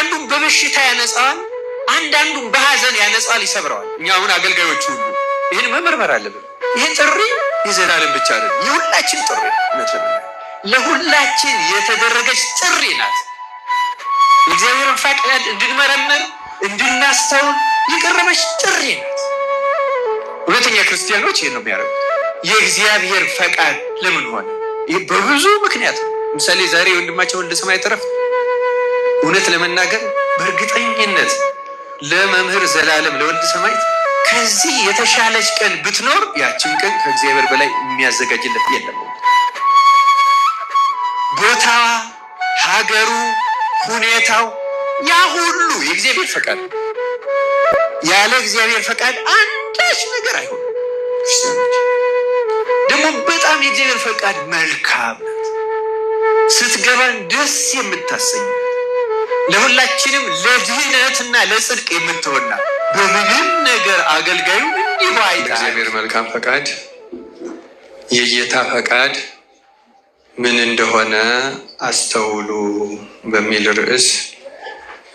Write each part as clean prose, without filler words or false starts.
አንዳንዱን በበሽታ ያነጻዋል፣ አንዳንዱን በሀዘን ያነጻል፣ ይሰብረዋል። እኛ አሁን አገልጋዮች ሁሉ ይህን መመርመር አለብን። ይህን ጥሪ የዘላለም ብቻ አይደለም፣ የሁላችን ጥሪ፣ እውነት ለሁላችን የተደረገች ጥሪ ናት። የእግዚአብሔርን ፈቃድ እንድንመረምር እንድናስተውል የቀረበች ጥሪ ናት። እውነተኛ ክርስቲያኖች ይህን ነው የሚያደርጉት። የእግዚአብሔር ፈቃድ ለምን ሆነ? ይህ በብዙ ምክንያት ነው። ለምሳሌ ዛሬ የወንድማቸው ወልደ ሰማይ ተረፍ እውነት ለመናገር በእርግጠኝነት ለመምህር ዘላለም ለወልድ ሰማዕት ከዚህ የተሻለች ቀን ብትኖር ያችን ቀን ከእግዚአብሔር በላይ የሚያዘጋጅለት የለም። ቦታዋ፣ ሀገሩ፣ ሁኔታው ያ ሁሉ የእግዚአብሔር ፈቃድ። ያለ እግዚአብሔር ፈቃድ አንዳች ነገር አይሆንም። ክርስቲያኖች ደግሞ በጣም የእግዚአብሔር ፈቃድ መልካም ናት። ስትገባን ደስ የምታሰኝ፣ ለሁላችንም ለድህነትና ለጽድቅ የምትሆን፣ በምንም ነገር አገልጋዩ እንዲሁ አይጣል። እግዚአብሔር መልካም ፈቃድ፣ የጌታ ፈቃድ ምን እንደሆነ አስተውሉ በሚል ርዕስ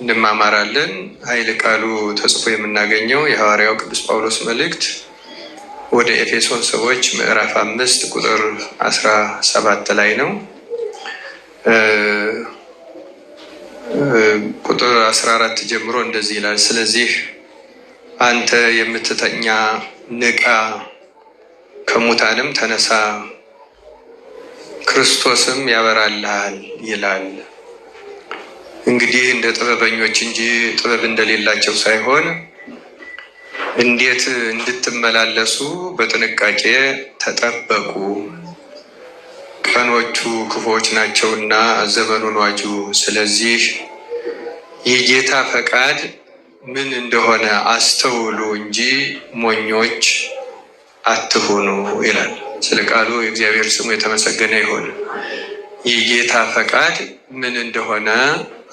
እንማማራለን። ኃይለ ቃሉ ተጽፎ የምናገኘው የሐዋርያው ቅዱስ ጳውሎስ መልእክት ወደ ኤፌሶን ሰዎች ምዕራፍ 5 ቁጥር 17 ላይ ነው። ቁጥር 14 ጀምሮ እንደዚህ ይላል። ስለዚህ አንተ የምትተኛ ንቃ፣ ከሙታንም ተነሳ፣ ክርስቶስም ያበራልሃል ይላል። እንግዲህ እንደ ጥበበኞች እንጂ ጥበብ እንደሌላቸው ሳይሆን እንዴት እንድትመላለሱ በጥንቃቄ ተጠበቁ። ቀኖቹ ክፉዎች ናቸውና ዘመኑን ዋጁ። ስለዚህ የጌታ ፈቃድ ምን እንደሆነ አስተውሉ እንጂ ሞኞች አትሁኑ ይላል። ስለ ቃሉ የእግዚአብሔር ስሙ የተመሰገነ ይሁን። የጌታ ፈቃድ ምን እንደሆነ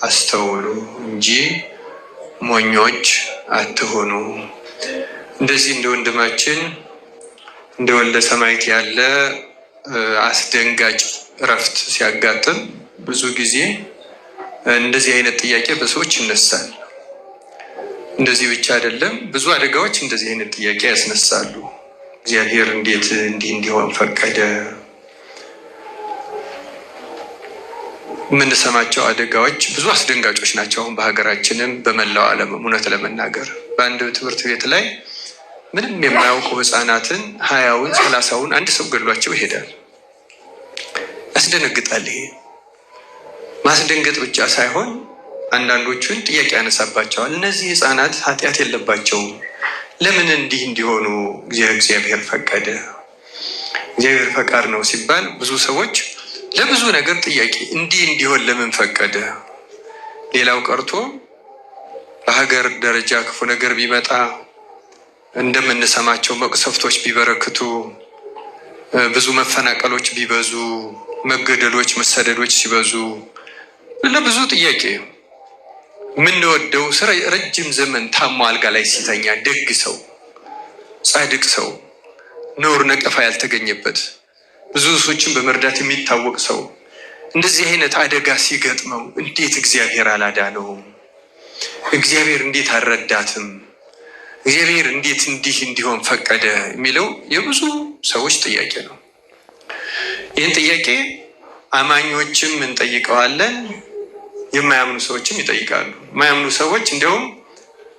አስተውሉ እንጂ ሞኞች አትሁኑ። እንደዚህ እንደ ወንድማችን እንደ ወልደ ሰማዕት ያለ አስደንጋጭ እረፍት ሲያጋጥም ብዙ ጊዜ እንደዚህ አይነት ጥያቄ በሰዎች ይነሳል። እንደዚህ ብቻ አይደለም፣ ብዙ አደጋዎች እንደዚህ አይነት ጥያቄ ያስነሳሉ። እግዚአብሔር እንዴት እንዲህ እንዲሆን ፈቀደ? የምንሰማቸው አደጋዎች ብዙ አስደንጋጮች ናቸው። አሁን በሀገራችንም በመላው ዓለም እውነት ለመናገር በአንድ ትምህርት ቤት ላይ ምንም የማያውቁ ሕፃናትን 20ውን 30ውን አንድ ሰው ገድሏቸው ይሄዳል። ያስደነግጣል። ይሄ ማስደንገጥ ብቻ ሳይሆን አንዳንዶቹን ጥያቄ ያነሳባቸዋል። እነዚህ ሕፃናት ኃጢአት የለባቸውም። ለምን እንዲህ እንዲሆኑ እግዚአብሔር ፈቀደ? እግዚአብሔር ፈቃድ ነው ሲባል ብዙ ሰዎች ለብዙ ነገር ጥያቄ፣ እንዲህ እንዲሆን ለምን ፈቀደ? ሌላው ቀርቶ በሀገር ደረጃ ክፉ ነገር ቢመጣ፣ እንደምንሰማቸው መቅሰፍቶች ቢበረክቱ፣ ብዙ መፈናቀሎች ቢበዙ፣ መገደሎች፣ መሰደዶች ሲበዙ ለብዙ ጥያቄ፣ የምንወደው ረጅም ዘመን ታሞ አልጋ ላይ ሲተኛ፣ ደግ ሰው፣ ጻድቅ ሰው፣ ነውር ነቀፋ ያልተገኘበት፣ ብዙ ሰዎችን በመርዳት የሚታወቅ ሰው እንደዚህ አይነት አደጋ ሲገጥመው እንዴት እግዚአብሔር አላዳነውም? እግዚአብሔር እንዴት አልረዳትም? እግዚአብሔር እንዴት እንዲህ እንዲሆን ፈቀደ? የሚለው የብዙ ሰዎች ጥያቄ ነው። ይህን ጥያቄ አማኞችም እንጠይቀዋለን፣ የማያምኑ ሰዎችም ይጠይቃሉ። የማያምኑ ሰዎች እንዲያውም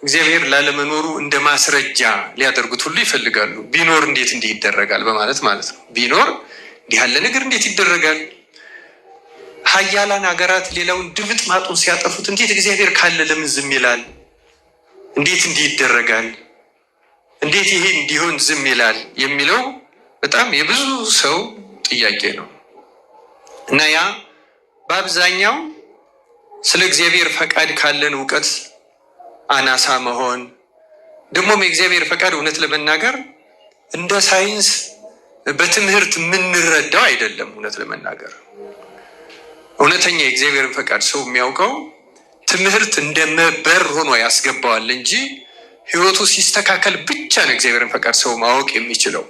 እግዚአብሔር ላለመኖሩ እንደ ማስረጃ ሊያደርጉት ሁሉ ይፈልጋሉ። ቢኖር እንዴት እንዲህ ይደረጋል በማለት ማለት ነው። ቢኖር እንዲህ ያለ ነገር እንዴት ይደረጋል? ሀያላን ሀገራት ሌላውን ድምጥ ማጡን ሲያጠፉት እንዴት እግዚአብሔር ካለ ለምን ዝም ይላል? እንዴት እንዲህ ይደረጋል? እንዴት ይሄ እንዲሆን ዝም ይላል? የሚለው በጣም የብዙ ሰው ጥያቄ ነው። እና ያ በአብዛኛው ስለ እግዚአብሔር ፈቃድ ካለን እውቀት አናሳ መሆን፣ ደግሞም የእግዚአብሔር ፈቃድ እውነት ለመናገር እንደ ሳይንስ በትምህርት የምንረዳው አይደለም። እውነት ለመናገር እውነተኛ የእግዚአብሔርን ፈቃድ ሰው የሚያውቀው ትምህርት እንደ በር ሆኖ ያስገባዋል እንጂ ሕይወቱ ሲስተካከል ብቻ ነው እግዚአብሔርን ፈቃድ ሰው ማወቅ የሚችለው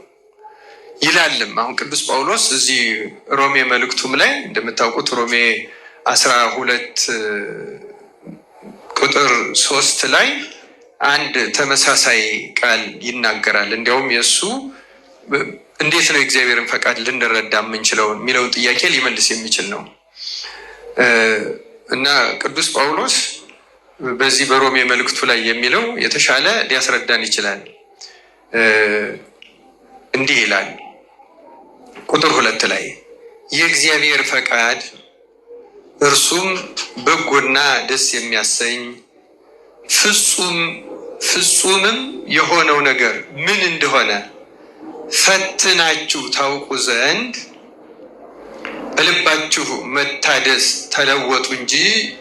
ይላልም። አሁን ቅዱስ ጳውሎስ እዚህ ሮሜ መልእክቱም ላይ እንደምታውቁት ሮሜ 12 ቁጥር 3 ላይ አንድ ተመሳሳይ ቃል ይናገራል። እንዲያውም የእሱ እንዴት ነው የእግዚአብሔርን ፈቃድ ልንረዳ የምንችለው የሚለውን ጥያቄ ሊመልስ የሚችል ነው እና ቅዱስ ጳውሎስ በዚህ በሮሜ መልእክቱ ላይ የሚለው የተሻለ ሊያስረዳን ይችላል። እንዲህ ይላል ቁጥር 2 ላይ የእግዚአብሔር ፈቃድ እርሱም በጎና ደስ የሚያሰኝ ፍጹምም የሆነው ነገር ምን እንደሆነ ፈትናችሁ ታውቁ ዘንድ በልባችሁ መታደስ ተለወጡ እንጂ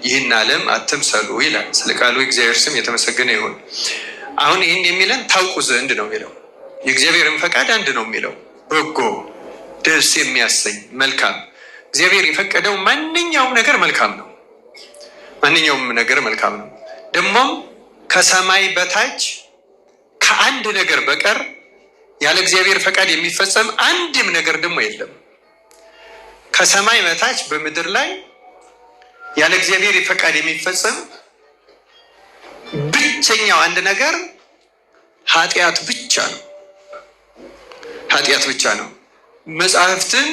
ይህን ዓለም አትምሰሉ ይላል። ስለ ቃሉ የእግዚአብሔር ስም የተመሰገነ ይሁን። አሁን ይህን የሚለን ታውቁ ዘንድ ነው የሚለው። የእግዚአብሔርን ፈቃድ አንድ ነው የሚለው፣ በጎ፣ ደስ የሚያሰኝ መልካም። እግዚአብሔር የፈቀደው ማንኛውም ነገር መልካም ነው። ማንኛውም ነገር መልካም ነው። ደግሞም ከሰማይ በታች ከአንድ ነገር በቀር ያለ እግዚአብሔር ፈቃድ የሚፈጸም አንድም ነገር ደግሞ የለም። ከሰማይ በታች በምድር ላይ ያለ እግዚአብሔር ፈቃድ የሚፈጸም ብቸኛው አንድ ነገር ኃጢአት ብቻ ነው። ኃጢአት ብቻ ነው። መጻሕፍትን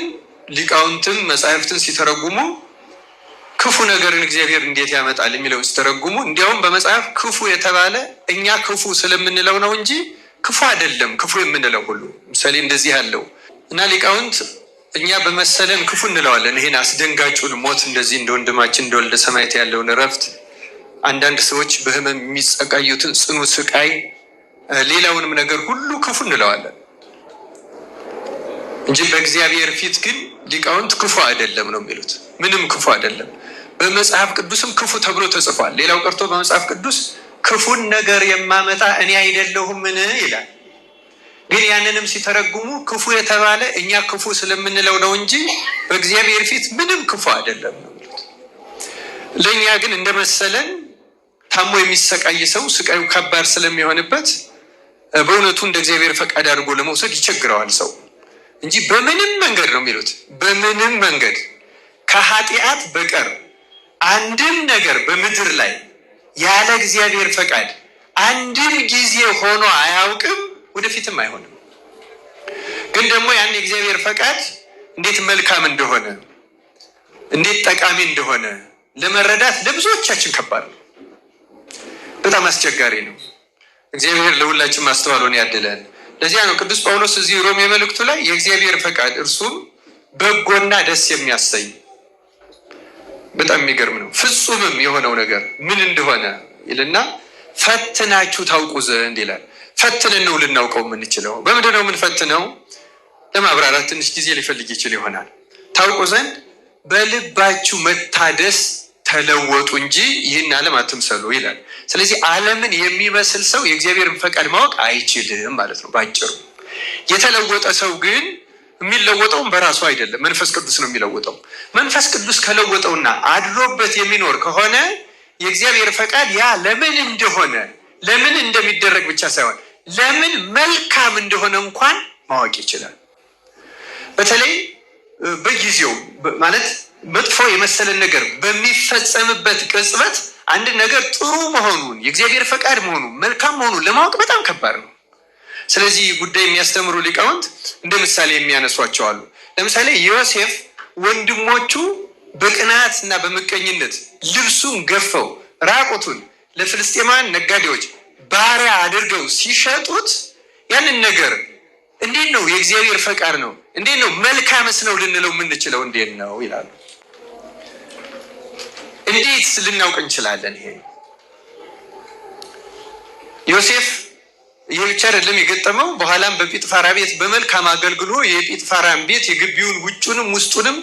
ሊቃውንትም መጻሕፍትን ሲተረጉሙ ክፉ ነገርን እግዚአብሔር እንዴት ያመጣል የሚለውን ሲተረጉሙ እንዲያውም በመጽሐፍ ክፉ የተባለ እኛ ክፉ ስለምንለው ነው እንጂ ክፉ አይደለም። ክፉ የምንለው ሁሉ ምሳሌ እንደዚህ ያለው እና ሊቃውንት እኛ በመሰለን ክፉ እንለዋለን። ይሄን አስደንጋጩን ሞት እንደዚህ እንደ ወንድማችን እንደ ወልደ ሰማዕት ያለውን እረፍት፣ አንዳንድ ሰዎች በህመም የሚሰቃዩትን ጽኑ ስቃይ፣ ሌላውንም ነገር ሁሉ ክፉ እንለዋለን እንጂ በእግዚአብሔር ፊት ግን ሊቃውንት ክፉ አይደለም ነው የሚሉት። ምንም ክፉ አይደለም። በመጽሐፍ ቅዱስም ክፉ ተብሎ ተጽፏል። ሌላው ቀርቶ በመጽሐፍ ቅዱስ ክፉን ነገር የማመጣ እኔ አይደለሁምን ይላል። ግን ያንንም ሲተረጉሙ ክፉ የተባለ እኛ ክፉ ስለምንለው ነው እንጂ በእግዚአብሔር ፊት ምንም ክፉ አይደለም ነው የሚሉት። ለእኛ ግን እንደመሰለን ታሞ የሚሰቃይ ሰው ስቃዩ ከባድ ስለሚሆንበት በእውነቱ እንደ እግዚአብሔር ፈቃድ አድርጎ ለመውሰድ ይቸግረዋል ሰው እንጂ በምንም መንገድ ነው የሚሉት። በምንም መንገድ ከኃጢአት በቀር አንድም ነገር በምድር ላይ ያለ እግዚአብሔር ፈቃድ አንድም ጊዜ ሆኖ አያውቅም፣ ወደፊትም አይሆንም። ግን ደግሞ ያን የእግዚአብሔር ፈቃድ እንዴት መልካም እንደሆነ እንዴት ጠቃሚ እንደሆነ ለመረዳት ለብዙዎቻችን ከባድ ነው፣ በጣም አስቸጋሪ ነው። እግዚአብሔር ለሁላችን ማስተዋሉን ያድለን። ለዚያ ነው ቅዱስ ጳውሎስ እዚህ ሮሜ መልእክቱ ላይ የእግዚአብሔር ፈቃድ እርሱም በጎና ደስ የሚያሰኝ በጣም የሚገርም ነው፣ ፍጹምም የሆነው ነገር ምን እንደሆነ ይልና ፈትናችሁ ታውቁ ዘንድ ይላል። ፈትነን ነው ልናውቀው የምንችለው። በምንድን ነው የምንፈትነው? ለማብራራት ትንሽ ጊዜ ሊፈልግ ይችል ይሆናል። ታውቁ ዘንድ በልባችሁ መታደስ ተለወጡ እንጂ ይህን ዓለም አትምሰሉ ይላል። ስለዚህ ዓለምን የሚመስል ሰው የእግዚአብሔርን ፈቃድ ማወቅ አይችልም ማለት ነው ባጭሩ። የተለወጠ ሰው ግን የሚለወጠውም በራሱ አይደለም፣ መንፈስ ቅዱስ ነው የሚለውጠው። መንፈስ ቅዱስ ከለወጠውና አድሮበት የሚኖር ከሆነ የእግዚአብሔር ፈቃድ ያ ለምን እንደሆነ ለምን እንደሚደረግ ብቻ ሳይሆን ለምን መልካም እንደሆነ እንኳን ማወቅ ይችላል። በተለይ በጊዜው ማለት መጥፎ የመሰለን ነገር በሚፈጸምበት ቅጽበት አንድ ነገር ጥሩ መሆኑን የእግዚአብሔር ፈቃድ መሆኑን መልካም መሆኑን ለማወቅ በጣም ከባድ ነው። ስለዚህ ጉዳይ የሚያስተምሩ ሊቃውንት እንደ ምሳሌ የሚያነሷቸው አሉ። ለምሳሌ ዮሴፍ ወንድሞቹ በቅናት እና በምቀኝነት ልብሱን ገፈው ራቁቱን ለፍልስጤማውያን ነጋዴዎች ባሪያ አድርገው ሲሸጡት ያንን ነገር እንዴት ነው የእግዚአብሔር ፈቃድ ነው፣ እንዴት ነው መልካምስ ነው ልንለው የምንችለው እንዴት ነው ይላሉ። እንዴት ልናውቅ እንችላለን? ይሄ ዮሴፍ ይህ ብቻ አይደለም የገጠመው። በኋላም በጲጥፋራ ቤት በመልካም አገልግሎ የጲጥፋራን ቤት የግቢውን ውጩንም ውስጡንም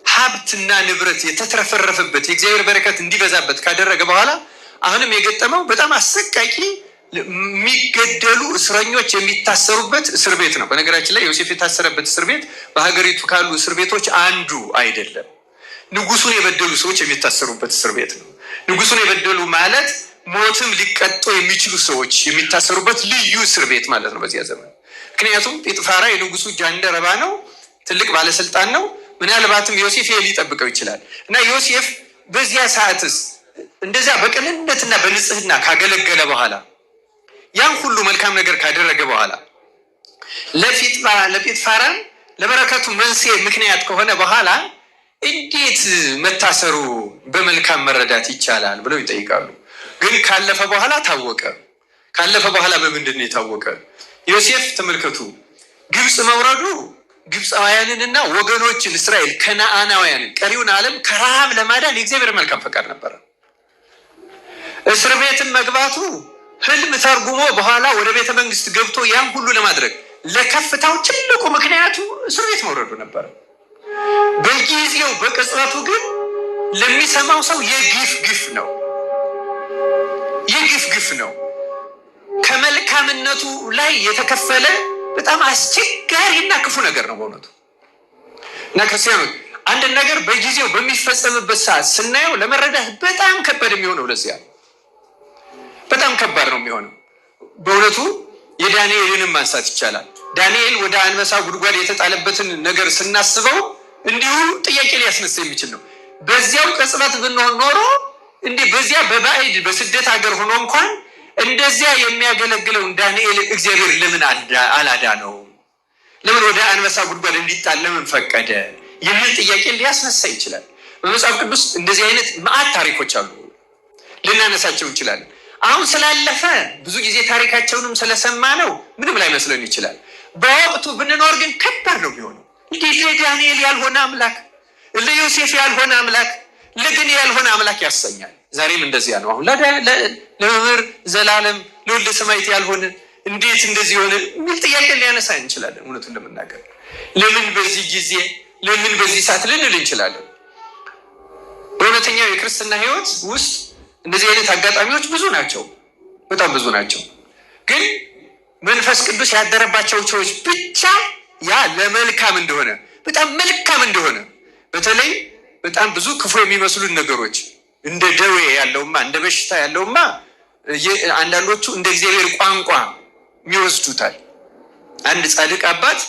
ሀብትና ንብረት የተትረፈረፈበት የእግዚአብሔር በረከት እንዲበዛበት ካደረገ በኋላ አሁንም የገጠመው በጣም አሰቃቂ የሚገደሉ እስረኞች የሚታሰሩበት እስር ቤት ነው። በነገራችን ላይ ዮሴፍ የታሰረበት እስር ቤት በሀገሪቱ ካሉ እስር ቤቶች አንዱ አይደለም። ንጉሱን የበደሉ ሰዎች የሚታሰሩበት እስር ቤት ነው። ንጉሱን የበደሉ ማለት ሞትም ሊቀጡ የሚችሉ ሰዎች የሚታሰሩበት ልዩ እስር ቤት ማለት ነው በዚያ ዘመን። ምክንያቱም ጲጥፋራ የንጉሱ ጃንደረባ ነው፣ ትልቅ ባለስልጣን ነው። ምናልባትም ዮሴፍ ይሄ ሊጠብቀው ይችላል እና ዮሴፍ በዚያ ሰዓትስ እንደዚያ በቅንነትና በንጽህና ካገለገለ በኋላ፣ ያን ሁሉ መልካም ነገር ካደረገ በኋላ፣ ለጲጥፋራም ለበረከቱ መንስኤ ምክንያት ከሆነ በኋላ እንዴት መታሰሩ በመልካም መረዳት ይቻላል ብለው ይጠይቃሉ። ግን ካለፈ በኋላ ታወቀ። ካለፈ በኋላ በምንድን ነው የታወቀ? ዮሴፍ ተመልከቱ፣ ግብፅ መውረዱ ግብፃውያንንና ወገኖችን እስራኤል ከነአናውያንን ቀሪውን ዓለም ከረሃብ ለማዳን የእግዚአብሔር መልካም ፈቃድ ነበረ። እስር ቤትን መግባቱ ህልም ተርጉሞ በኋላ ወደ ቤተ መንግስት ገብቶ ያን ሁሉ ለማድረግ ለከፍታው ትልቁ ምክንያቱ እስር ቤት መውረዱ ነበረ። በጊዜው በቅጽበቱ ግን ለሚሰማው ሰው የግፍ ግፍ ነው፣ የግፍ ግፍ ነው። ከመልካምነቱ ላይ የተከፈለ በጣም አስቸጋሪ እና ክፉ ነገር ነው በእውነቱ። እና ክርስቲያኖች፣ አንድ ነገር በጊዜው በሚፈጸምበት ሰዓት ስናየው ለመረዳት በጣም ከባድ የሚሆነው ለዚያ ነው። በጣም ከባድ ነው የሚሆነው በእውነቱ። የዳንኤልንም ማንሳት ይቻላል። ዳንኤል ወደ አንበሳ ጉድጓድ የተጣለበትን ነገር ስናስበው እንዲሁ ጥያቄ ሊያስነሳ የሚችል ነው። በዚያው ቅጽበት ብንሆን ኖሮ እንዲህ በዚያ በባዕድ በስደት ሀገር ሆኖ እንኳን እንደዚያ የሚያገለግለውን ዳንኤል እግዚአብሔር ለምን አላዳነው? ለምን ወደ አንበሳ ጉድጓድ እንዲጣል ለምን ፈቀደ? የሚል ጥያቄ ሊያስነሳ ይችላል። በመጽሐፍ ቅዱስ እንደዚህ አይነት መዓት ታሪኮች አሉ፣ ልናነሳቸው እንችላለን። አሁን ስላለፈ ብዙ ጊዜ ታሪካቸውንም ስለሰማ ነው ምንም ላይመስለን ይችላል። በወቅቱ ብንኖር ግን ከባድ ነው የሚሆነው። እንዴት ለዳንኤል ያልሆነ አምላክ፣ ለዮሴፍ ያልሆነ አምላክ፣ ለግን ያልሆነ አምላክ ያሰኛል። ዛሬም እንደዚያ ነው። አሁን ለመምህር ዘላለም፣ ለወልደ ሰማዕት ያልሆነ እንዴት እንደዚህ የሆነ የሚል ጥያቄ ሊያነሳ እንችላለን። እውነቱን ለመናገር ለምን በዚህ ጊዜ፣ ለምን በዚህ ሰዓት ልንል እንችላለን። በእውነተኛው የክርስትና ሕይወት ውስጥ እንደዚህ አይነት አጋጣሚዎች ብዙ ናቸው፣ በጣም ብዙ ናቸው። ግን መንፈስ ቅዱስ ያደረባቸው ሰዎች ብቻ ያ ለመልካም እንደሆነ፣ በጣም መልካም እንደሆነ፣ በተለይ በጣም ብዙ ክፉ የሚመስሉን ነገሮች እንደ ደዌ ያለውማ፣ እንደ በሽታ ያለውማ አንዳንዶቹ እንደ እግዚአብሔር ቋንቋ የሚወስዱታል። አንድ ጻድቅ አባት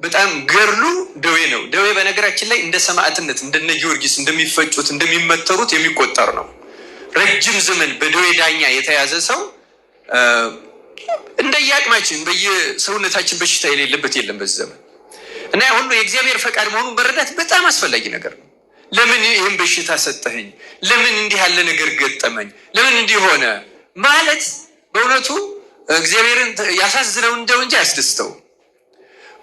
በጣም ገድሉ ደዌ ነው። ደዌ በነገራችን ላይ እንደ ሰማዕትነት እንደነ ጊዮርጊስ እንደሚፈጩት እንደሚመተሩት የሚቆጠር ነው። ረጅም ዘመን በደዌ ዳኛ የተያዘ ሰው፣ እንደየአቅማችን በየሰውነታችን በሽታ የሌለበት የለም በዚህ ዘመን፣ እና ያ ሁሉ የእግዚአብሔር ፈቃድ መሆኑን መረዳት በጣም አስፈላጊ ነገር ነው። ለምን ይህን በሽታ ሰጠኸኝ? ለምን እንዲህ ያለ ነገር ገጠመኝ? ለምን እንዲህ ሆነ ማለት በእውነቱ እግዚአብሔርን ያሳዝነው እንደው እንጂ አያስደስተው።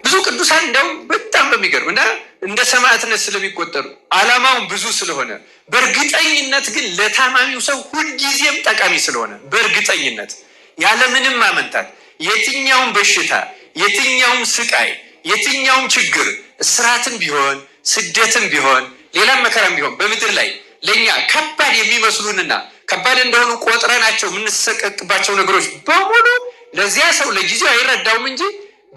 ብዙ ቅዱሳን እንደውም በጣም በሚገርም እና እንደ ሰማዕትነት ስለሚቆጠሩ፣ ዓላማውን ብዙ ስለሆነ፣ በእርግጠኝነት ግን ለታማሚው ሰው ሁልጊዜም ጠቃሚ ስለሆነ፣ በእርግጠኝነት ያለምንም ማመንታት የትኛውም በሽታ፣ የትኛውም ስቃይ፣ የትኛውም ችግር፣ እስራትም ቢሆን፣ ስደትም ቢሆን፣ ሌላም መከራም ቢሆን፣ በምድር ላይ ለእኛ ከባድ የሚመስሉንና ከባድ እንደሆኑ ቆጥረናቸው የምንሰቀቅባቸው ነገሮች በሙሉ ለዚያ ሰው ለጊዜው አይረዳውም እንጂ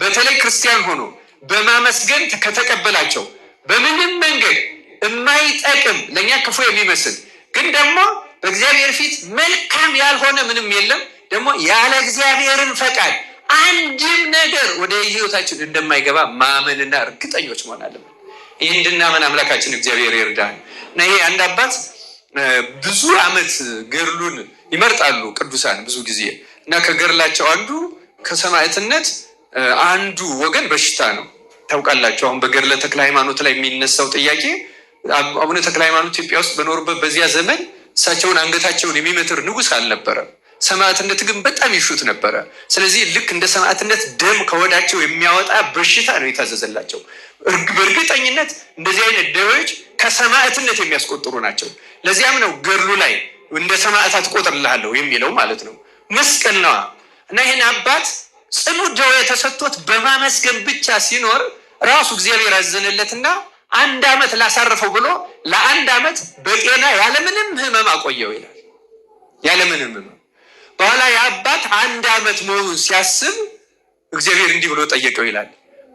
በተለይ ክርስቲያን ሆኖ በማመስገን ከተቀበላቸው በምንም መንገድ የማይጠቅም፣ ለእኛ ክፉ የሚመስል ግን ደግሞ በእግዚአብሔር ፊት መልካም ያልሆነ ምንም የለም። ደግሞ ያለ እግዚአብሔርን ፈቃድ አንድም ነገር ወደ ህይወታችን እንደማይገባ ማመንና እርግጠኞች መሆን አለብን። ይህ እንድናመን አምላካችን እግዚአብሔር ይርዳን። እና ይሄ አንድ አባት ብዙ ዓመት ገድሉን ይመርጣሉ ቅዱሳን ብዙ ጊዜ፣ እና ከገድላቸው አንዱ ከሰማዕትነት አንዱ ወገን በሽታ ነው። ታውቃላችሁ፣ አሁን በገድለ ተክለ ሃይማኖት ላይ የሚነሳው ጥያቄ አቡነ ተክለ ሃይማኖት ኢትዮጵያ ውስጥ በኖሩበት በዚያ ዘመን እሳቸውን አንገታቸውን የሚመትር ንጉሥ አልነበረም። ሰማዕትነት ግን በጣም ይሹት ነበረ። ስለዚህ ልክ እንደ ሰማዕትነት ደም ከሆዳቸው የሚያወጣ በሽታ ነው የታዘዘላቸው። በእርግጠኝነት እንደዚህ አይነት ደዌዎች ከሰማዕትነት የሚያስቆጥሩ ናቸው። ለዚያም ነው ገድሉ ላይ እንደ ሰማዕታት ቆጥርልሃለሁ የሚለው ማለት ነው። መስቀል ነዋ። እና ይህን አባት ጽኑ ደዌ ተሰጥቶት በማመስገን ብቻ ሲኖር ራሱ እግዚአብሔር አዘነለትና አንድ ዓመት ላሳርፈው ብሎ ለአንድ ዓመት በጤና ያለምንም ህመም አቆየው ይላል። ያለምንም ህመም። በኋላ የአባት አንድ ዓመት መሆኑን ሲያስብ እግዚአብሔር እንዲህ ብሎ ጠየቀው ይላል።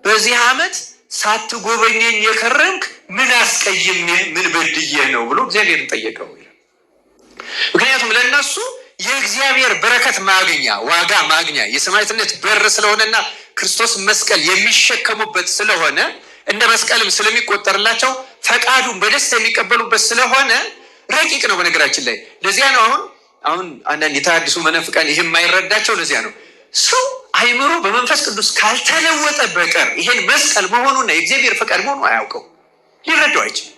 በዚህ ዓመት ሳትጎበኘኝ የከረምክ ምን አስቀይሜ፣ ምን በድዬ ነው ብሎ እግዚአብሔርን ጠየቀው ይላል። ምክንያቱም ለእነሱ የእግዚአብሔር በረከት ማግኛ፣ ዋጋ ማግኛ የሰማዕትነት በር ስለሆነና ክርስቶስ መስቀል የሚሸከሙበት ስለሆነ፣ እንደ መስቀልም ስለሚቆጠርላቸው፣ ፈቃዱን በደስታ የሚቀበሉበት ስለሆነ፣ ረቂቅ ነው። በነገራችን ላይ ለዚያ ነው አሁን አንዳንድ የተሐድሶ መናፍቃን ይህ የማይረዳቸው ለዚያ ነው። ሰው አይምሮ በመንፈስ ቅዱስ ካልተለወጠ በቀር ይሄን መስቀል መሆኑና የእግዚአብሔር ፈቃድ መሆኑ አያውቀው፣ ሊረዳው አይችልም።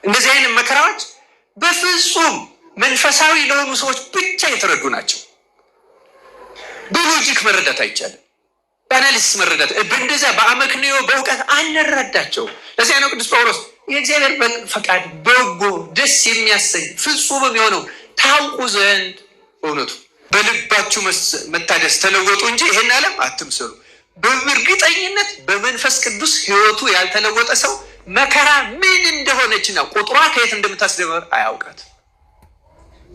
እንደዚህ አይነት መከራዎች በፍጹም መንፈሳዊ ለሆኑ ሰዎች ብቻ የተረዱ ናቸው። በ logic መረዳት አይቻልም። በ analysis መረዳት በእንደዚያ በአመክንዮ በእውቀት አንረዳቸው። ለዚያ ነው ቅዱስ ጳውሎስ የእግዚአብሔር ፈቃድ በጎ ደስ የሚያሰኝ ፍጹምም የሆነው ታውቁ ዘንድ በእውነቱ በልባችሁ መታደስ ተለወጡ እንጂ ይሄን ዓለም አትምሰሉ። በእርግጠኝነት በመንፈስ ቅዱስ ሕይወቱ ያልተለወጠ ሰው መከራ ምን እንደሆነችና ቁጥሯ ከየት እንደምታስደምር አያውቃት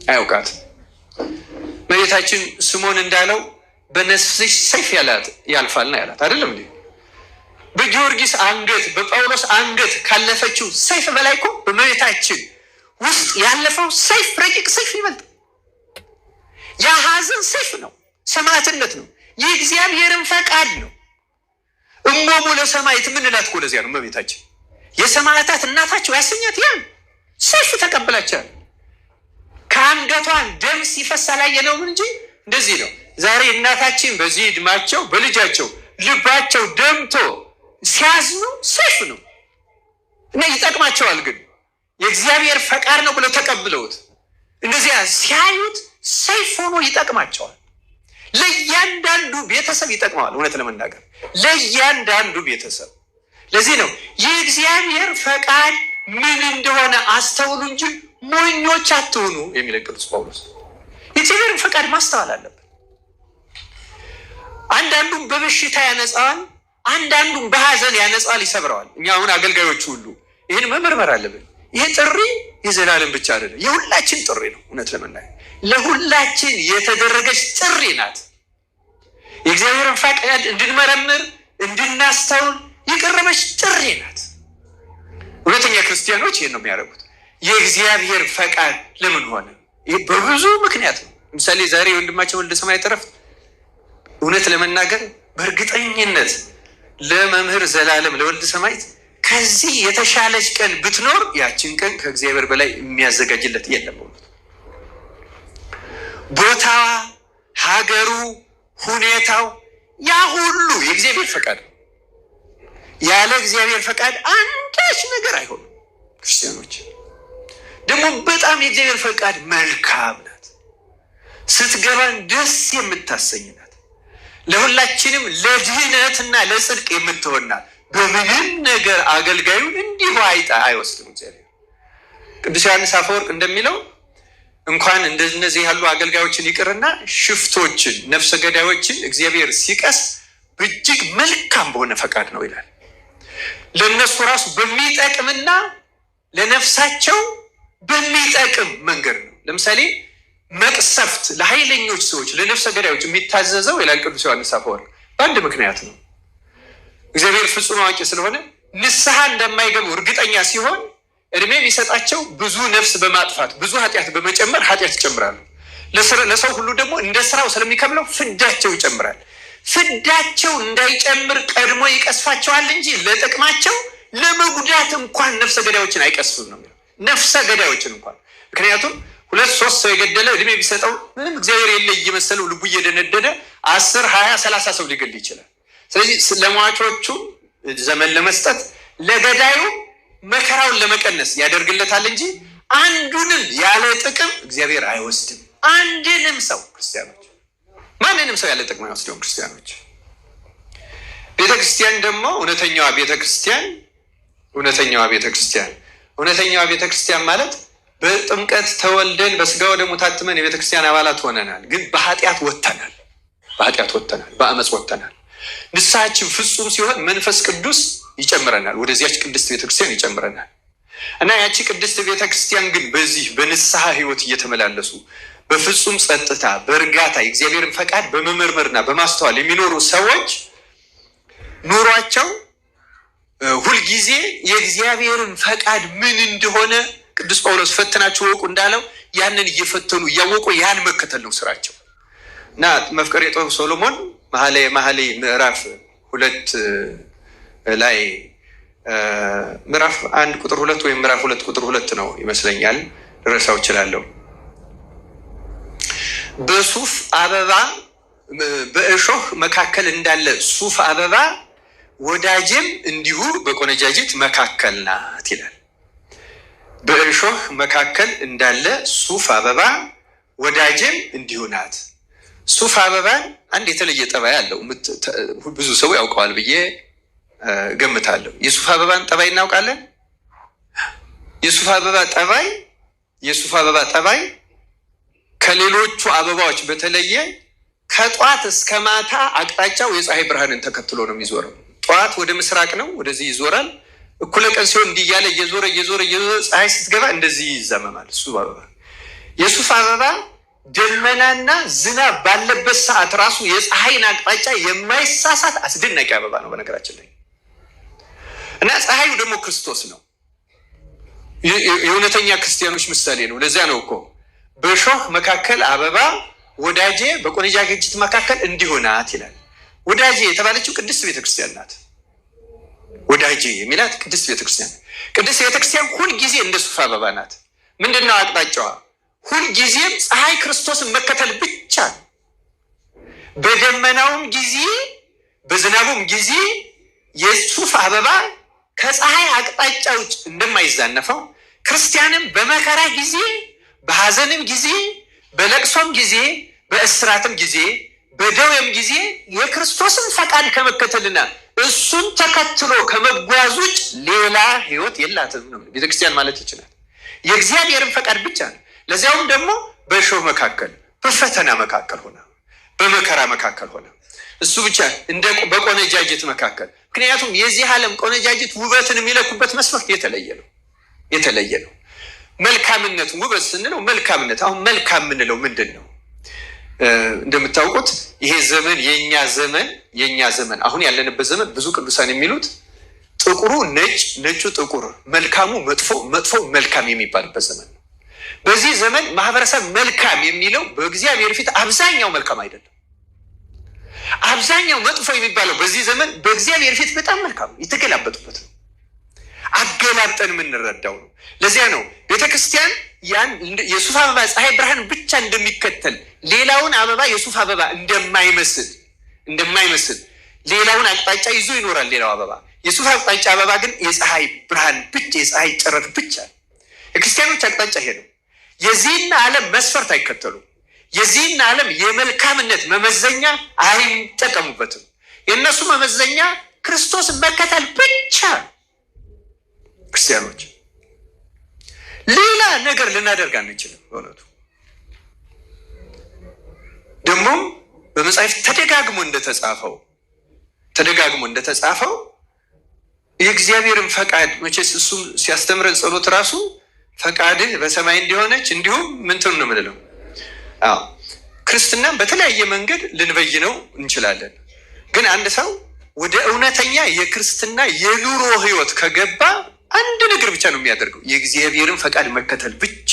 አያውቃት። መሬታችን ስምዖን እንዳለው በነፍስሽ ሰይፍ ያልፋልና ያላት አይደለም እንዴ? በጊዮርጊስ አንገት በጳውሎስ አንገት ካለፈችው ሰይፍ በላይ እኮ በመሬታችን ውስጥ ያለፈው ሰይፍ ረቂቅ ሰይፍ ይበልጥ። የሐዘን ሰይፍ ነው፣ ሰማዕትነት ነው፣ የእግዚአብሔርን ፈቃድ ነው። እሞሙ ለሰማዕት የምንላት እኮ ለዚያ ነው። እመቤታችን የሰማዕታት እናታቸው ያሰኛት ያን ሰይፍ ተቀብላቸዋል። ከአንገቷን ደም ሲፈስ አላየነውም እንጂ እንደዚህ ነው። ዛሬ እናታችን በዚህ ዕድሜያቸው በልጃቸው ልባቸው ደምቶ ሲያዝኑ ሰይፍ ነው እና ይጠቅማቸዋል። ግን የእግዚአብሔር ፈቃድ ነው ብለው ተቀብለውት እንደዚያ ሲያዩት ሰይፍ ሆኖ ይጠቅማቸዋል። ለእያንዳንዱ ቤተሰብ ይጠቅመዋል። እውነት ለመናገር ለእያንዳንዱ ቤተሰብ። ለዚህ ነው የእግዚአብሔር ፈቃድ ምን እንደሆነ አስተውሉ እንጂ ሞኞች አትሆኑ የሚለን ቅዱስ ጳውሎስ። የእግዚአብሔርን ፈቃድ ማስተዋል አለብን። አንዳንዱም በበሽታ ያነጻዋል፣ አንዳንዱም በሐዘን ያነጻዋል፣ ይሰብረዋል። እኛ አሁን አገልጋዮች ሁሉ ይህን መመርመር አለብን። ይህ ጥሪ የዘላለም ብቻ አይደለም፣ የሁላችን ጥሪ ነው። እውነት ለመናገር ለሁላችን የተደረገች ጥሪ ናት። የእግዚአብሔርን ፈቃድ እንድንመረምር እንድናስተውል የቀረበች ጥሪ ናት። እውነተኛ ክርስቲያኖች ይህን ነው የሚያደርጉት። የእግዚአብሔር ፈቃድ ለምን ሆነ? ይህ በብዙ ምክንያት ነው። ለምሳሌ ዛሬ የወንድማችን ወልደ ሰማይ ተረፍት እውነት ለመናገር በእርግጠኝነት ለመምህር ዘላለም ለወልደ ሰማይት ከዚህ የተሻለች ቀን ብትኖር ያችን ቀን ከእግዚአብሔር በላይ የሚያዘጋጅለት የለም። በእውነቱ ቦታዋ፣ ሀገሩ፣ ሁኔታው ያ ሁሉ የእግዚአብሔር ፈቃድ ነው። ያለ እግዚአብሔር ፈቃድ አንዳች ነገር አይሆንም። ክርስቲያኖች ደግሞ በጣም የእግዚአብሔር ፈቃድ መልካም ናት። ስትገባን ደስ የምታሰኝ ናት። ለሁላችንም ለድህነትና ለጽድቅ የምትሆን ናት። በምንም ነገር አገልጋዩን እንዲሁ አይጣ አይወስድም እግዚአብሔር። ቅዱስ ዮሐንስ አፈወርቅ እንደሚለው እንኳን እንደነዚህ ያሉ አገልጋዮችን ይቅርና ሽፍቶችን፣ ነፍሰ ገዳዮችን እግዚአብሔር ሲቀስ እጅግ መልካም በሆነ ፈቃድ ነው ይላል። ለእነሱ ራሱ በሚጠቅምና ለነፍሳቸው በሚጠቅም መንገድ ነው። ለምሳሌ መቅሰፍት ለኃይለኞች ሰዎች ለነፍሰ ገዳዮች የሚታዘዘው ይላል ቅዱስ ዮሐንስ አፈወርቅ በአንድ ምክንያት ነው። እግዚአብሔር ፍጹም አዋቂ ስለሆነ ንስሐ እንደማይገቡ እርግጠኛ ሲሆን እድሜ የሚሰጣቸው ብዙ ነፍስ በማጥፋት ብዙ ኃጢአት በመጨመር ኃጢአት ይጨምራሉ። ለሰው ሁሉ ደግሞ እንደ ስራው ስለሚከብለው ፍዳቸው ይጨምራል። ፍዳቸው እንዳይጨምር ቀድሞ ይቀስፋቸዋል እንጂ ለጥቅማቸው ለመጉዳት እንኳን ነፍሰ ገዳዮችን አይቀስፍም ነው የሚለው። ነፍሰ ገዳዮችን እንኳን ምክንያቱም 2 3 ሰው የገደለ እድሜ ቢሰጠው ምንም እግዚአብሔር የለ እየመሰለው ልቡ እየደነደነ 10 20 30 ሰው ሊገል ይችላል። ስለዚህ ለሟቾቹ ዘመን ለመስጠት ለገዳዩ መከራውን ለመቀነስ ያደርግለታል እንጂ አንዱንም ያለ ጥቅም እግዚአብሔር አይወስድም። አንድንም ሰው ክርስቲያኖች፣ ማንንም ሰው ያለ ጥቅም አይወስደውም ክርስቲያኖች። ቤተክርስቲያን ደግሞ እውነተኛዋ ቤተክርስቲያን እውነተኛዋ ቤተክርስቲያን እውነተኛዋ ቤተክርስቲያን ማለት በጥምቀት ተወልደን በስጋ ወደሙ ታትመን የቤተክርስቲያን አባላት ሆነናል። ግን በኃጢአት ወጥተናል፣ በኃጢአት ወጥተናል፣ በአመፅ ወጥተናል። ንስሐችን ፍጹም ሲሆን መንፈስ ቅዱስ ይጨምረናል፣ ወደዚያች ቅድስት ቤተክርስቲያን ይጨምረናል። እና ያቺ ቅድስት ቤተክርስቲያን ግን በዚህ በንስሐ ሕይወት እየተመላለሱ በፍጹም ጸጥታ በእርጋታ የእግዚአብሔርን ፈቃድ በመመርመርና በማስተዋል የሚኖሩ ሰዎች ኑሯቸው ሁልጊዜ የእግዚአብሔርን ፈቃድ ምን እንደሆነ ቅዱስ ጳውሎስ ፈትናችሁ ወቁ እንዳለው ያንን እየፈተኑ እያወቁ ያን መከተል ነው ስራቸው። እና መፍቀሬ ጥበብ ሶሎሞን መኃልየ መኃልይ ምዕራፍ 2 ላይ ምዕራፍ 1 ቁጥር 2 ወይም ምዕራፍ 2 ቁጥር 2 ነው ይመስለኛል። ልረሳው እችላለሁ። በሱፍ አበባ በእሾህ መካከል እንዳለ ሱፍ አበባ ወዳጄም እንዲሁ በቆነጃጅት መካከል ናት ይላል። በእሾህ መካከል እንዳለ ሱፍ አበባ ወዳጄም እንዲሁ ናት። ሱፍ አበባን አንድ የተለየ ጠባይ አለው። ብዙ ሰው ያውቀዋል ብዬ እገምታለሁ። የሱፍ አበባን ጠባይ እናውቃለን። የሱፍ አበባ ጠባይ የሱፍ አበባ ጠባይ ከሌሎቹ አበባዎች በተለየ ከጧት እስከ ማታ አቅጣጫው የፀሐይ ብርሃንን ተከትሎ ነው የሚዞረው። ጠዋት ወደ ምስራቅ ነው፣ ወደዚህ ይዞራል። እኩለ ቀን ሲሆን እንዲህ እያለ እየዞረ እየዞረ እየዞረ ፀሐይ ስትገባ እንደዚህ ይዘመማል። ሱፍ አበባ የሱፍ አበባ ደመናና ዝናብ ባለበት ሰዓት ራሱ የፀሐይን አቅጣጫ የማይሳሳት አስደናቂ አበባ ነው በነገራችን ላይ እና ፀሐዩ ደግሞ ክርስቶስ ነው። የእውነተኛ ክርስቲያኖች ምሳሌ ነው። ለዚያ ነው እኮ በእሾህ መካከል አበባ ወዳጄ በቆነጃጅት መካከል እንዲሁ ናት ይላል። ወዳጄ የተባለችው ቅድስት ቤተክርስቲያን ናት። ወዳጄ የሚላት ቅድስት ቤተክርስቲያን። ቅድስት ቤተክርስቲያን ሁልጊዜ እንደ ሱፍ አበባ ናት። ምንድን ነው አቅጣጫዋ? ሁልጊዜም ፀሐይ ክርስቶስን መከተል ብቻ። በደመናውም ጊዜ በዝናቡም ጊዜ የሱፍ አበባ ከፀሐይ አቅጣጫ ውጭ እንደማይዛነፈው ክርስቲያንም በመከራ ጊዜ፣ በሐዘንም ጊዜ፣ በለቅሶም ጊዜ፣ በእስራትም ጊዜ፣ በደዌም ጊዜ የክርስቶስን ፈቃድ ከመከተልና እሱን ተከትሎ ከመጓዝ ውጭ ሌላ ሕይወት የላትም ነው ቤተክርስቲያን ማለት ይችላል። የእግዚአብሔርን ፈቃድ ብቻ ነው። ለዚያውም ደግሞ በእሾህ መካከል በፈተና መካከል ሆነ በመከራ መካከል ሆነ እሱ ብቻ እንደ በቆነጃጅት መካከል። ምክንያቱም የዚህ ዓለም ቆነጃጅት ውበትን የሚለኩበት መስፈርት የተለየ ነው የተለየ ነው። መልካምነት ውበት ስንለው መልካምነት አሁን መልካም የምንለው ምንድን ነው? እንደምታውቁት ይሄ ዘመን የኛ ዘመን የኛ ዘመን አሁን ያለንበት ዘመን ብዙ ቅዱሳን የሚሉት ጥቁሩ ነጭ፣ ነጩ ጥቁር፣ መልካሙ መጥፎ፣ መጥፎ መልካም የሚባልበት ዘመን ነው። በዚህ ዘመን ማህበረሰብ መልካም የሚለው በእግዚአብሔር ፊት አብዛኛው መልካም አይደለም። አብዛኛው መጥፎ የሚባለው በዚህ ዘመን በእግዚአብሔር ፊት በጣም መልካም የተገላበጡበት ነው። አገላብጠን የምንረዳው ነው። ለዚያ ነው ቤተክርስቲያን ያን የሱፍ አበባ ፀሐይ ብርሃን ብቻ እንደሚከተል ሌላውን አበባ የሱፍ አበባ እንደማይመስል እንደማይመስል ሌላውን አቅጣጫ ይዞ ይኖራል። ሌላው አበባ የሱፍ አቅጣጫ አበባ ግን የፀሐይ ብርሃን ብቻ የፀሐይ ጨረር ብቻ። የክርስቲያኖች አቅጣጫ ይሄ ነው። የዚህን ዓለም መስፈርት አይከተሉም። የዚህን ዓለም የመልካምነት መመዘኛ አይጠቀሙበትም። የእነሱ መመዘኛ ክርስቶስን መከተል ብቻ። ክርስቲያኖች ሌላ ነገር ልናደርግ አንችልም። በእውነቱ ደግሞም በመጽሐፍ ተደጋግሞ እንደተጻፈው ተደጋግሞ እንደተጻፈው የእግዚአብሔርን ፈቃድ መቼስ እሱም ሲያስተምረን ጸሎት ራሱ ፈቃድህ በሰማይ እንዲሆነች እንዲሁም ምንትኑ ነው የምንለው። አዎ ክርስትናን በተለያየ መንገድ ልንበይነው እንችላለን። ግን አንድ ሰው ወደ እውነተኛ የክርስትና የኑሮ ሕይወት ከገባ አንድ ነገር ብቻ ነው የሚያደርገው፣ የእግዚአብሔርን ፈቃድ መከተል ብቻ፣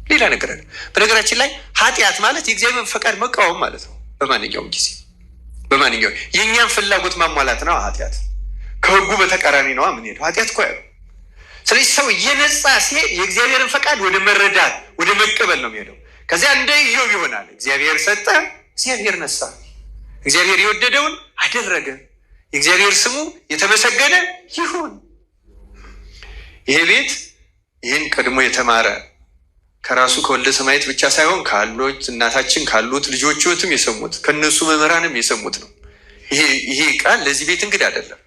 ሌላ ነገር አለ። በነገራችን ላይ ኃጢአት ማለት የእግዚአብሔርን ፈቃድ መቃወም ማለት ነው። በማንኛውም ጊዜ በማንኛውም የእኛን ፍላጎት ማሟላት ነው ኃጢአት። ከሕጉ በተቃራኒ ነዋ የምንሄደው ኃጢአት እኮ ያለው። ስለዚህ ሰው እየነጻ ሲሄድ የእግዚአብሔርን ፈቃድ ወደ መረዳት ወደ መቀበል ነው የሚሄደው። ከዚያ እንደ ኢዮብ ይሆናል። እግዚአብሔር ሰጠ፣ እግዚአብሔር ነሳ፣ እግዚአብሔር የወደደውን አደረገ፣ የእግዚአብሔር ስሙ የተመሰገነ ይሁን። ይሄ ቤት ይህን ቀድሞ የተማረ ከራሱ ከወልደ ሰማያት ብቻ ሳይሆን ካሉት እናታችን ካሉት ልጆችም የሰሙት ከእነሱ መምህራንም የሰሙት ነው። ይሄ ቃል ለዚህ ቤት እንግዳ አይደለም።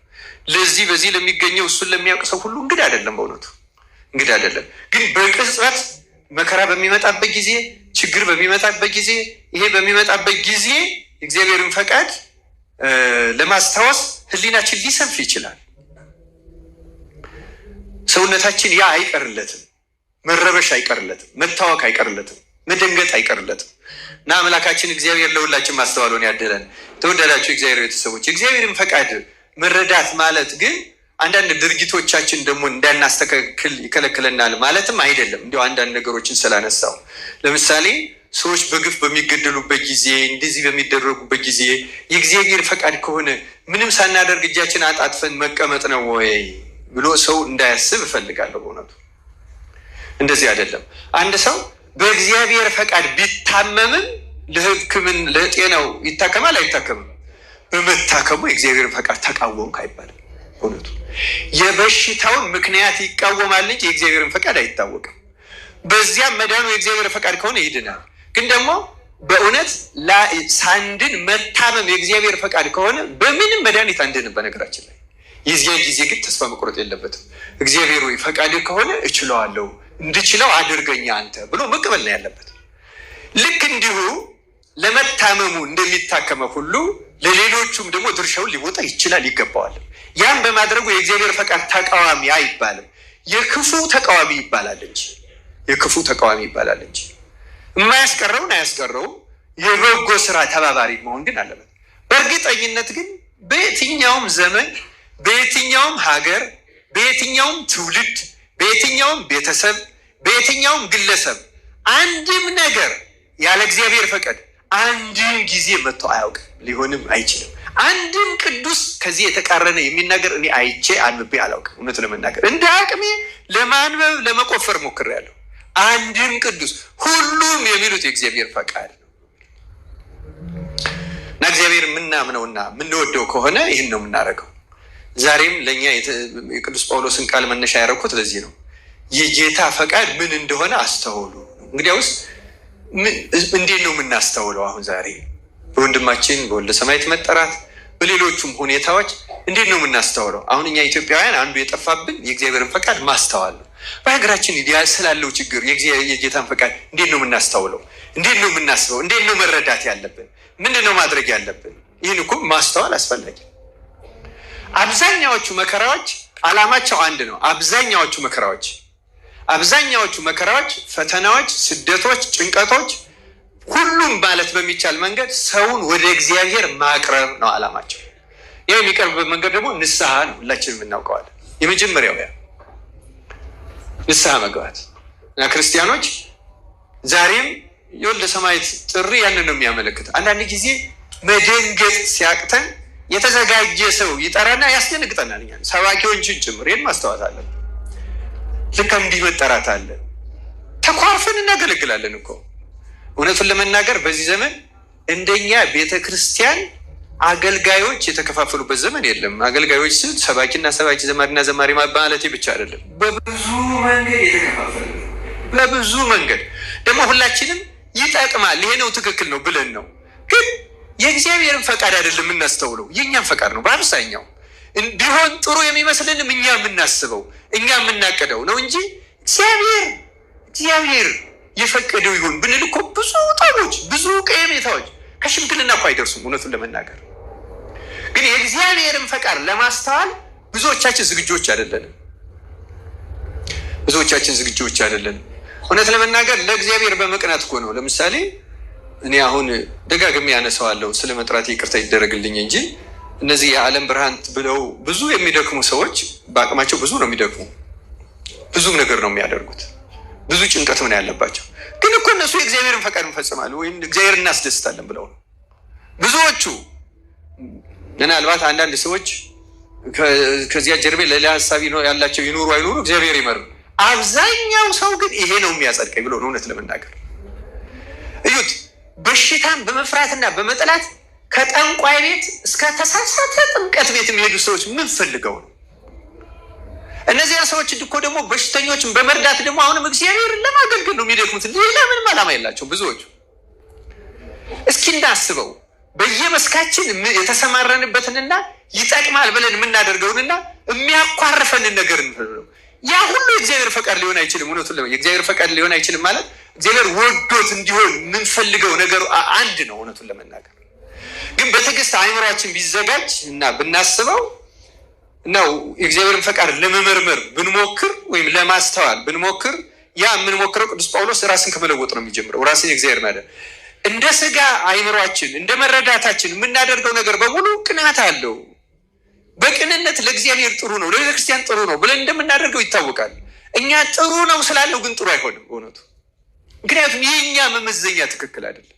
ለዚህ በዚህ ለሚገኘው እሱን ለሚያውቅ ሰው ሁሉ እንግዳ አይደለም። በእውነቱ እንግዳ አይደለም። ግን በቅጽበት መከራ በሚመጣበት ጊዜ፣ ችግር በሚመጣበት ጊዜ፣ ይሄ በሚመጣበት ጊዜ የእግዚአብሔርን ፈቃድ ለማስታወስ ሕሊናችን ሊሰንፍ ይችላል። ሰውነታችን ያ አይቀርለትም፣ መረበሽ አይቀርለትም፣ መታወክ አይቀርለትም፣ መደንገጥ አይቀርለትም። እና አምላካችን እግዚአብሔር ለሁላችን ማስተዋሉን ያደለን። ተወደዳችሁ የእግዚአብሔር ቤተሰቦች፣ የእግዚአብሔርን ፈቃድ መረዳት ማለት ግን አንዳንድ ድርጊቶቻችን ደግሞ እንዳናስተካክል ይከለክለናል ማለትም አይደለም። እንዲያው አንዳንድ ነገሮችን ስላነሳው ለምሳሌ ሰዎች በግፍ በሚገደሉበት ጊዜ፣ እንደዚህ በሚደረጉበት ጊዜ የእግዚአብሔር ፈቃድ ከሆነ ምንም ሳናደርግ እጃችን አጣጥፈን መቀመጥ ነው ወይ ብሎ ሰው እንዳያስብ እፈልጋለሁ። በእውነቱ እንደዚህ አይደለም። አንድ ሰው በእግዚአብሔር ፈቃድ ቢታመምም ለሕክምን ለጤናው ይታከማል አይታከምም? በመታከሙ የእግዚአብሔርን ፈቃድ ተቃወምክ አይባልም። እውነቱ የበሽታውን ምክንያት ይቃወማል እንጂ የእግዚአብሔርን ፈቃድ አይታወቅም። በዚያም መዳኑ የእግዚአብሔር ፈቃድ ከሆነ ይድናል። ግን ደግሞ በእውነት ሳንድን መታመም የእግዚአብሔር ፈቃድ ከሆነ በምንም መድኃኒት አንድንም። በነገራችን ላይ የዚያን ጊዜ ግን ተስፋ መቁረጥ የለበትም። እግዚአብሔር ወይ ፈቃድ ከሆነ እችለዋለሁ፣ እንድችለው አድርገኛ አንተ ብሎ መቀበል ነው ያለበት። ልክ እንዲሁ ለመታመሙ እንደሚታከመ ሁሉ ለሌሎቹም ደግሞ ድርሻውን ሊወጣ ይችላል፣ ይገባዋል። ያን በማድረጉ የእግዚአብሔር ፈቃድ ተቃዋሚ አይባልም፣ የክፉ ተቃዋሚ ይባላል እንጂ የክፉ ተቃዋሚ ይባላል እንጂ የማያስቀረውን አያስቀረውም። የበጎ ስራ ተባባሪ መሆን ግን አለበት። በእርግጠኝነት ግን በየትኛውም ዘመን፣ በየትኛውም ሀገር፣ በየትኛውም ትውልድ፣ በየትኛውም ቤተሰብ፣ በየትኛውም ግለሰብ አንድም ነገር ያለ እግዚአብሔር ፈቃድ አንድም ጊዜ መጥቶ አያውቅም፣ ሊሆንም አይችልም። አንድም ቅዱስ ከዚህ የተቃረነ የሚናገር እኔ አይቼ አንብቤ አላውቅም። እውነት ለመናገር እንደ አቅሜ ለማንበብ ለመቆፈር ሞክሬያለሁ። አንድም ቅዱስ ሁሉም የሚሉት የእግዚአብሔር ፈቃድ ነው እና እግዚአብሔር የምናምነውና የምንወደው ከሆነ ይህን ነው የምናደርገው። ዛሬም ለእኛ የቅዱስ ጳውሎስን ቃል መነሻ ያደረኩት ለዚህ ነው። የጌታ ፈቃድ ምን እንደሆነ አስተውሉ። እንግዲያውስ እንዴት ነው የምናስተውለው? አሁን ዛሬ በወንድማችን በወልደ ሰማዕት መጠራት፣ በሌሎቹም ሁኔታዎች እንዴት ነው የምናስተውለው? አሁን እኛ ኢትዮጵያውያን አንዱ የጠፋብን የእግዚአብሔርን ፈቃድ ማስተዋል ነው። በሀገራችን ስላለው ችግር የጌታን ፈቃድ እንዴት ነው የምናስተውለው? እንዴት ነው የምናስበው? እንዴት ነው መረዳት ያለብን? ምንድን ነው ማድረግ ያለብን? ይህን እኮ ማስተዋል አስፈላጊ። አብዛኛዎቹ መከራዎች ዓላማቸው አንድ ነው። አብዛኛዎቹ መከራዎች፣ ፈተናዎች፣ ስደቶች፣ ጭንቀቶች ሁሉም ማለት በሚቻል መንገድ ሰውን ወደ እግዚአብሔር ማቅረብ ነው ዓላማቸው። ይህ የሚቀርብበት መንገድ ደግሞ ንስሐ ነው። ሁላችንም እናውቀዋለን። የመጀመሪያው ያ ንስሐ መግባት እና ክርስቲያኖች ዛሬም የወልደ ሰማዕት ጥሪ ያንን ነው የሚያመለክት። አንዳንድ ጊዜ መደንገጥ ሲያቅተን የተዘጋጀ ሰው ይጠራና ያስደነግጠናል። እኛን ሰባኪዎችን ጭምር ይህን ማስተዋት አለን። ልክ እንዲህ መጠራት አለ። ተኳርፈን እናገለግላለን እኮ እውነቱን ለመናገር በዚህ ዘመን እንደኛ ቤተ ክርስቲያን አገልጋዮች የተከፋፈሉበት ዘመን የለም። አገልጋዮች ስል ሰባኪና ሰባኪ፣ ዘማሪና ዘማሪ ማለቴ ብቻ አይደለም። በብዙ መንገድ የተከፋፈለ፣ በብዙ መንገድ ደግሞ ሁላችንም ይጠቅማል፣ ይሄ ነው ትክክል ነው ብለን ነው። ግን የእግዚአብሔርን ፈቃድ አይደለም የምናስተውለው፣ የእኛም ፈቃድ ነው በአብዛኛው ቢሆን ጥሩ የሚመስልንም እኛ የምናስበው እኛ የምናቅደው ነው እንጂ እግዚአብሔር የፈቀደው ይሁን ብንል እኮ ብዙ ጠቦች፣ ብዙ ቀየሜታዎች ከሽምግልና እኮ አይደርሱም። እውነቱን ለመናገር ግን የእግዚአብሔርን ፈቃድ ለማስተዋል ብዙዎቻችን ዝግጆች አይደለንም። ብዙዎቻችን ዝግጆች አይደለንም። እውነት ለመናገር ለእግዚአብሔር በመቅናት እኮ ነው። ለምሳሌ እኔ አሁን ደጋግሜ ያነሳዋለሁ፣ ስለ መጥራት ይቅርታ ይደረግልኝ እንጂ እነዚህ የዓለም ብርሃን ብለው ብዙ የሚደክሙ ሰዎች በአቅማቸው ብዙ ነው የሚደክሙ፣ ብዙ ነገር ነው የሚያደርጉት፣ ብዙ ጭንቀት ምን ያለባቸው። ግን እኮ እነሱ የእግዚአብሔርን ፈቃድ እንፈጽማለን ወይም እግዚአብሔር እናስደስታለን ብለው ነው ብዙዎቹ። ምናልባት አንዳንድ ሰዎች ከዚያ ጀርቤ ሌላ ሀሳብ ያላቸው ይኑሩ አይኑሩ እግዚአብሔር ይመር። አብዛኛው ሰው ግን ይሄ ነው የሚያጸድቀኝ ብሎ ነው። እውነት ለመናገር እዩት፣ በሽታን በመፍራትና በመጥላት ከጠንቋይ ቤት እስከ ተሳሳተ ጥምቀት ቤት የሚሄዱ ሰዎች ምን ፈልገው ነው? እነዚያ ሰዎች እኮ ደግሞ በሽተኞችን በመርዳት ደግሞ አሁንም እግዚአብሔርን ለማገልገል ነው የሚደክሙት። ሌላ ምንም ዓላማ የላቸው ብዙዎቹ። እስኪ እንዳስበው በየመስካችን የተሰማረንበትንና ይጠቅማል ብለን የምናደርገውንና የሚያኳርፈንን ነገር እንፈልገው። ያ ሁሉ የእግዚአብሔር ፈቃድ ሊሆን አይችልም። እውነቱን የእግዚአብሔር ፈቃድ ሊሆን አይችልም ማለት እግዚአብሔር ወዶት እንዲሆን የምንፈልገው ነገር አንድ ነው። እውነቱን ለመናገር ግን በትዕግስት አእምሯችን ቢዘጋጅ እና ብናስበው እና የእግዚአብሔርን ፈቃድ ለመመርመር ብንሞክር ወይም ለማስተዋል ብንሞክር ያ የምንሞክረው ቅዱስ ጳውሎስ ራስን ከመለወጥ ነው የሚጀምረው። ራስን የእግዚአብሔር ማለት እንደ ስጋ አእምሯችን እንደ መረዳታችን የምናደርገው ነገር በሙሉ ቅናት አለው። በቅንነት ለእግዚአብሔር ጥሩ ነው፣ ለቤተክርስቲያን ጥሩ ነው ብለን እንደምናደርገው ይታወቃል። እኛ ጥሩ ነው ስላለው ግን ጥሩ አይሆንም በእውነቱ። ምክንያቱም የእኛ መመዘኛ ትክክል አይደለም፣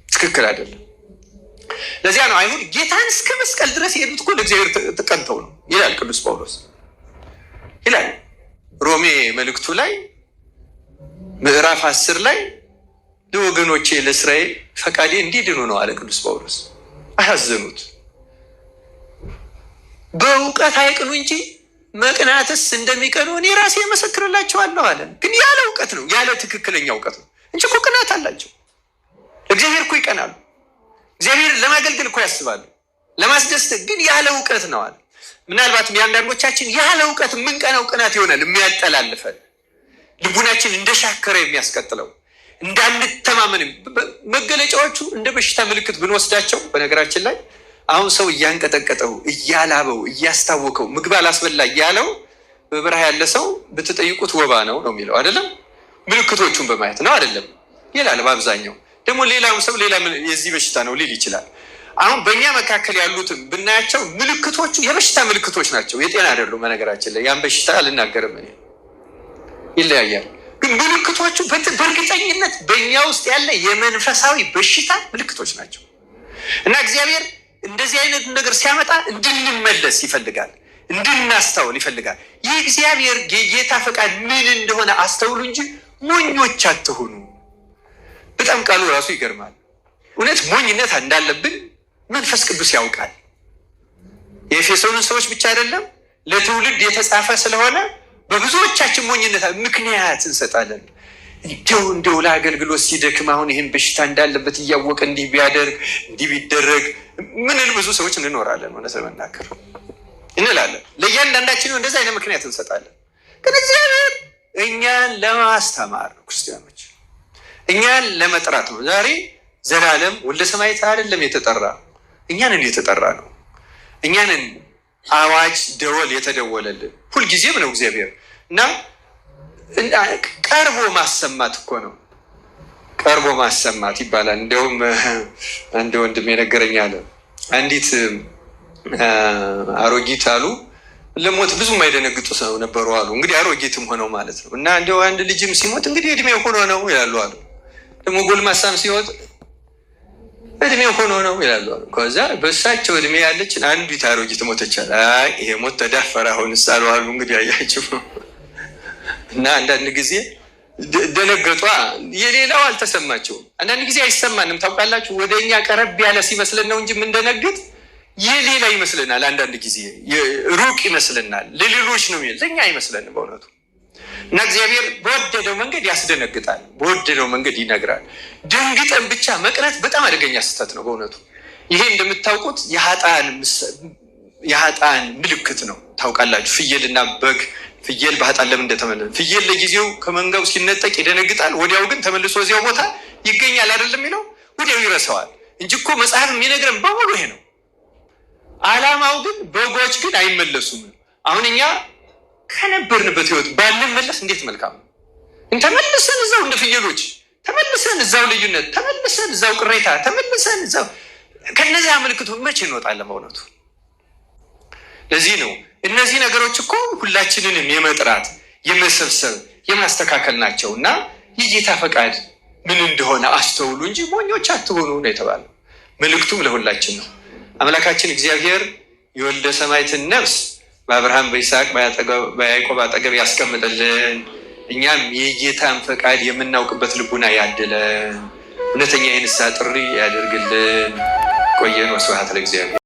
ትክክል አይደለም። ለዚያ ነው አይሁድ ጌታን እስከ መስቀል ድረስ የሄዱት እኮ ለእግዚአብሔር ተቀንተው ነው ይላል ቅዱስ ጳውሎስ ይላል ሮሜ መልእክቱ ላይ። ምዕራፍ 10 ላይ ለወገኖቼ ለእስራኤል ፈቃዴ እንዲድኑ ነው አለ ቅዱስ ጳውሎስ። አሳዘኑት። በእውቀት አይቅኑ እንጂ መቅናትስ እንደሚቀኑ እኔ ራሴ እመሰክርላቸዋለሁ አለ። ግን ያለ እውቀት ነው፣ ያለ ትክክለኛ እውቀት ነው እንጂ እኮ ቅናት አላቸው። እግዚአብሔር እኮ ይቀናሉ። እግዚአብሔር ለማገልገል እኮ ያስባሉ፣ ለማስደሰት ግን ያለ እውቀት ነው አለ። ምናልባትም የአንዳንዶቻችን ያለ እውቀት የምንቀናው ቅናት ይሆናል የሚያጠላልፈን ልቡናችን እንደሻከረ የሚያስቀጥለው እንዳንተማመንም መገለጫዎቹ እንደ በሽታ ምልክት ብንወስዳቸው፣ በነገራችን ላይ አሁን ሰው እያንቀጠቀጠው እያላበው እያስታወከው ምግብ አላስበላ እያለው በበረሃ ያለ ሰው ብትጠይቁት ወባ ነው ነው የሚለው አይደለም። ምልክቶቹን በማየት ነው አይደለም ይላል። በአብዛኛው ደግሞ ሌላው ሰው ሌላ የዚህ በሽታ ነው ሊል ይችላል። አሁን በእኛ መካከል ያሉትን ብናያቸው ምልክቶቹ የበሽታ ምልክቶች ናቸው፣ የጤና አይደሉም። በነገራችን ላይ ያን በሽታ አልናገርም እኔ፣ ይለያያል። ግን ምልክቶቹ በእርግጠኝነት በእኛ ውስጥ ያለ የመንፈሳዊ በሽታ ምልክቶች ናቸው እና እግዚአብሔር እንደዚህ አይነት ነገር ሲያመጣ እንድንመለስ ይፈልጋል፣ እንድናስተውል ይፈልጋል። ይህ እግዚአብሔር የጌታ ፈቃድ ምን እንደሆነ አስተውሉ እንጂ ሞኞች አትሁኑ። በጣም ቃሉ ራሱ ይገርማል። እውነት ሞኝነት እንዳለብን መንፈስ ቅዱስ ያውቃል። የኤፌሶንን ሰዎች ብቻ አይደለም ለትውልድ የተጻፈ ስለሆነ በብዙዎቻችን ሞኝነት ምክንያት እንሰጣለን። እንደው እንደው ለአገልግሎት ሲደክም አሁን ይህን በሽታ እንዳለበት እያወቀ እንዲህ ቢያደርግ እንዲህ ቢደረግ ምንል ብዙ ሰዎች እንኖራለን። እውነት ለመናገር እንላለን። ለእያንዳንዳችን እንደዚህ አይነት ምክንያት እንሰጣለን። ግን እግዚአብሔር እኛን ለማስተማር ነው፣ ክርስቲያኖች እኛን ለመጥራት ነው። ዛሬ ዘላለም ወልደ ሰማዕት አይደለም የተጠራ እኛንን የተጠራ ነው። እኛንን አዋጅ ደወል የተደወለልን ሁልጊዜም ነው እግዚአብሔር እና ቀርቦ ማሰማት እኮ ነው። ቀርቦ ማሰማት ይባላል። እንዲያውም አንድ ወንድም የነገረኝ አለ አንዲት አሮጊት አሉ ለሞት ብዙ የማይደነግጡ ሰው ነበሩ አሉ። እንግዲህ አሮጊትም ሆነው ማለት ነው። እና እንዲያው አንድ ልጅም ሲሞት እንግዲህ እድሜ ሆኖ ነው ይላሉ አሉ። ደግሞ ጎልማሳም ሲሞት እድሜ ሆኖ ነው ይላሉ አሉ። ከዛ በእሳቸው እድሜ ያለችን አንዲት አሮጊት ሞተች አለ። አይ ይሄ ሞት ተዳፈረ አሁንስ አሉ አሉ። እንግዲህ አያችሁ እና አንዳንድ ጊዜ ደነገጧ፣ የሌላው አልተሰማቸውም። አንዳንድ ጊዜ አይሰማንም ታውቃላችሁ። ወደ እኛ ቀረብ ያለ ሲመስለን ነው እንጂ የምንደነግጥ የሌላ ይመስለናል። አንዳንድ ጊዜ ሩቅ ይመስለናል። ለሌሎች ነው ለእኛ አይመስለንም በእውነቱ። እና እግዚአብሔር በወደደው መንገድ ያስደነግጣል፣ በወደደው መንገድ ይነግራል። ደንግጠን ብቻ መቅረት በጣም አደገኛ ስህተት ነው በእውነቱ። ይሄ እንደምታውቁት የሀጣን ምልክት ነው ታውቃላችሁ። ፍየልና በግ ፍየል በሀጣን ለምን እንደተመለሰ ፍየል ለጊዜው ከመንጋው ሲነጠቅ ይደነግጣል። ወዲያው ግን ተመልሶ እዚያው ቦታ ይገኛል አይደለም የሚለው ወዲያው ይረሳዋል እንጂ እኮ መጽሐፍ የሚነግረን በሙሉ ይሄ ነው። ዓላማው ግን በጎች ግን አይመለሱም። አሁን እኛ ከነበርንበት ህይወት ባንመለስ እንዴት መልካም ነው። ተመልሰን እዛው እንደ ፍየሎች ተመልሰን እዛው ልዩነት፣ ተመልሰን እዛው ቅሬታ፣ ተመልሰን እዛው ከነዚያ ምልክቱ መቼ እንወጣለን? በእውነቱ ለዚህ ነው እነዚህ ነገሮች እኮ ሁላችንንም የመጥራት የመሰብሰብ የማስተካከል ናቸው እና የጌታ ፈቃድ ምን እንደሆነ አስተውሉ እንጂ ሞኞች አትሆኑ ነው የተባለው። መልእክቱም ለሁላችን ነው። አምላካችን እግዚአብሔር የወልደ ሰማዕትን ነፍስ በአብርሃም በይስሐቅ በያዕቆብ አጠገብ ያስቀምጥልን። እኛም የጌታን ፈቃድ የምናውቅበት ልቡና ያድለን። እውነተኛ የንስሐ ጥሪ ያደርግልን። ቆየን። ወስብሐት ለእግዚአብሔር።